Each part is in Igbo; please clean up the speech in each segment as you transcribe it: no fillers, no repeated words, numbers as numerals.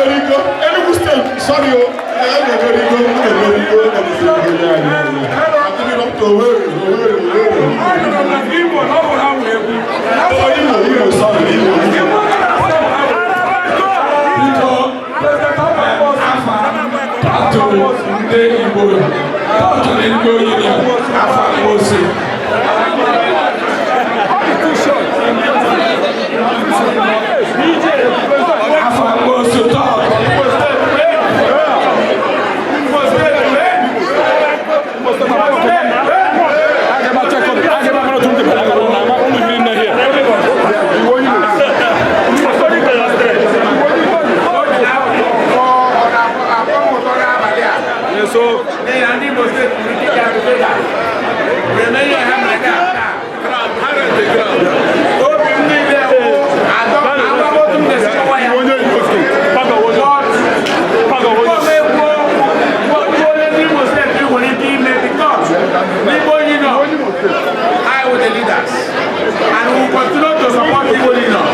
Emerigo, Enugu State, sorry o, emerigo, emerigo, emerigo, yeah. I'm giving up to Owerri, Owerri, Owerri. Oh, Imo, Imo, sorry, Imo, Imo. Biko, afa talk to ndị Igbo, talk to the Igbo Union, afa Nwosu. Afa Nwosu, talk. Obi m niile wụ adọ otu m na-esi kọwa ya. But onye ndị Imo State nwere ike ime, because n'Igbo Union, I were the leaders and we will continue to support Igbo Union.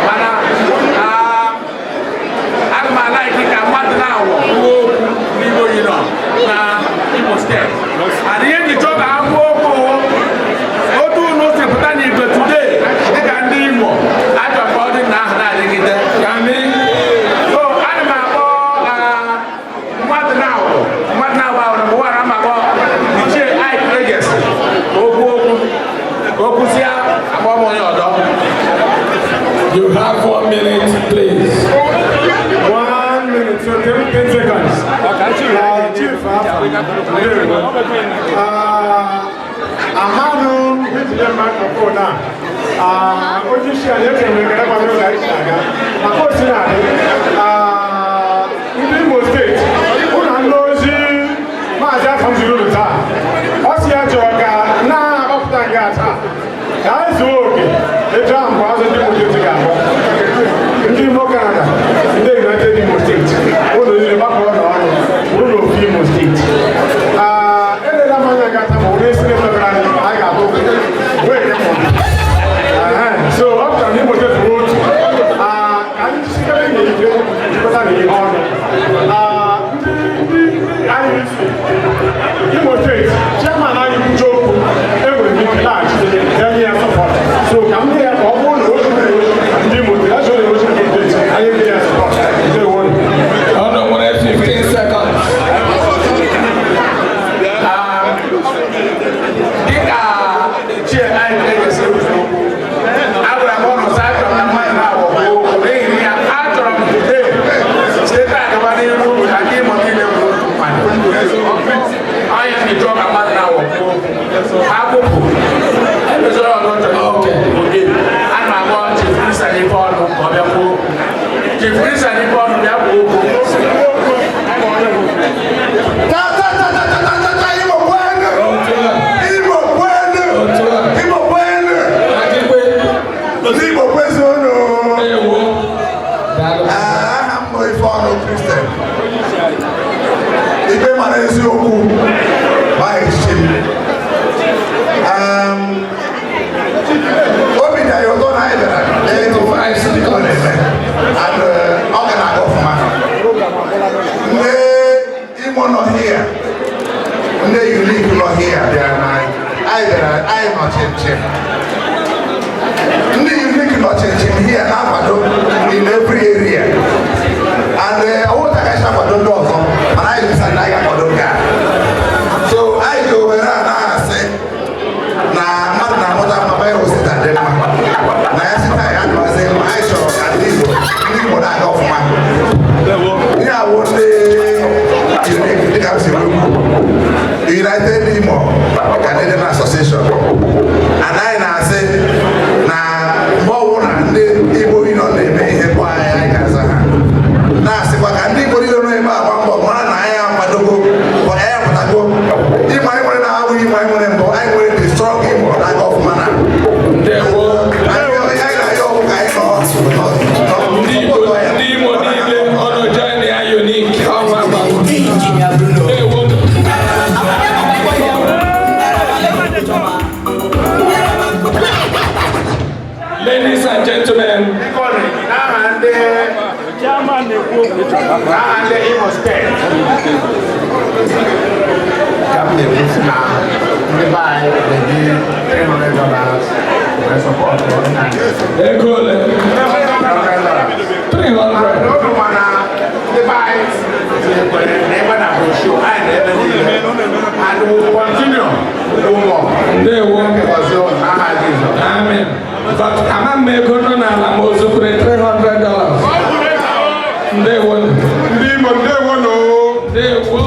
Mana ana m a-like ka mmadụ na-awọ kwuo okwu n'Igbo Union na Imo State, and ihe nji chọọ ka ha kwuo okwu, otu unu si pụta n'igwe today dịka ndị Imo, achọ ka ọ dị na ahụ na-adịgide. So ana m akpọ mmadụ na-awụ, mmadụ na-awụ ahụ na mụwara m akpọ Ichie Ike Legacy ka o kwuo okwu, ka o kwụsịa, akpọ m onye ọdọ. You have 1 minute, please. 1 minute, so 10 seconds. Chief Afa, ahanu ejide microphone a. Onye isi anyị echere m ekele gbara ụlọ anyị si aga. Maka o si na-adị, ndị Imo State, ụlọ ndị ozi Maazị Afam ziri unu taa. Ọ sị ya chọrọ ka na-agbapụta nga taa. Ka anyị zuo oke, etu ahụ mgbe azụ ndị Imo State ga-abụ. Ndị Imo Canada, ndị United Imo State, ụlọ niile gbakọrọ n'ọnụ, bụrụ n'ofu Imo State. Elela m anya gata ma onye si n'ebe anyị anyị ga-abụ wee nye mmụọ. So ọ pụtara na Imo State bụ otu. Ka anyị jisikere na ike jikọta na ihe ọnụ. Ndị IEC Imo State, chairman anyị kwucha okwu, enwere m ike laghachite ya nye ya support. So ka m nye ya ka ọ bụrụ na otu ndị Imo State, achọrọ na otu Imo State, anyị nye ya support. Ndewo. Unu nwere 15 seconds. Dịka Ichie Ike Legacy kwuru okwu, agwara m ọnụ sị achọrọ m na mmadụ na-awọ kwuo okwu. N'ihi ya, achọrọ m today site taa gaba n'iru ka ndị Imo niile bụrụ otu mmadụ. Onye m ji chọọ ka mmadụ na-awọ kwuo okwu akwụpụ emezoro ọzọ chọrọ okwu oge a na-akpọ Chief Christian Ifeọnụ ka ọ bịa kwuo okwu. Chief Christian Ifeọnụ, bịa kwuo okwu. Ta ta ta ta ta ta ta ta, Igbo kwenu! Igbo kwenu! Igbo kwenu! Ndị Igbo kwezuonu! Ewo. Daalụ. Aha m bụ Ifeọnụ Christian. Ikpe mara eziokwu ma echiche m. Obi dị anyị ụtọ na anyị bịara ịtụ ọ na-eme and ọ ga na-aga ọfụma. Ndị Imo nọ here, ndị Unique nọ here bịara na anyị bịara, anyị nọ chimchim. Ndị Unique nọ chimchim here na-akwado in every area and ọwụta kacha akwado ndị ọzọ, mana anyị bisa na anyị ga-akwado nke a. So anyị ji ohere a na-asị na mmadụ na-amụta mma ya osita dị mma na ya sita ya adịmazi mma. Anyị chọrọ ka ndị Igbo na-aga ọfụma. Ihe awụ ndị Unique, dịka m si wee kwu, United Imo Canadian Association, and anyị na-asị na mgbe ọbụla ndị Igbo Union na-eme ihe bụ anyị. N'aha ndị Imo Steeti ka m na-ekwusi na ndị be anyị na-eji $300 wee support Nnamdi. Ego ole? $300. 300. N'oge mana ndị be anyị tinyekwere na ebe na brochure anyị na ebe niile, and we will continue to do more. Ndewo. Gọzie unu n'aha Jizọs. Amen. But ama m ego nọ n'ala ma o zukwere $300. Ndewo. Ndị Imo, ndewo no. Ndewo.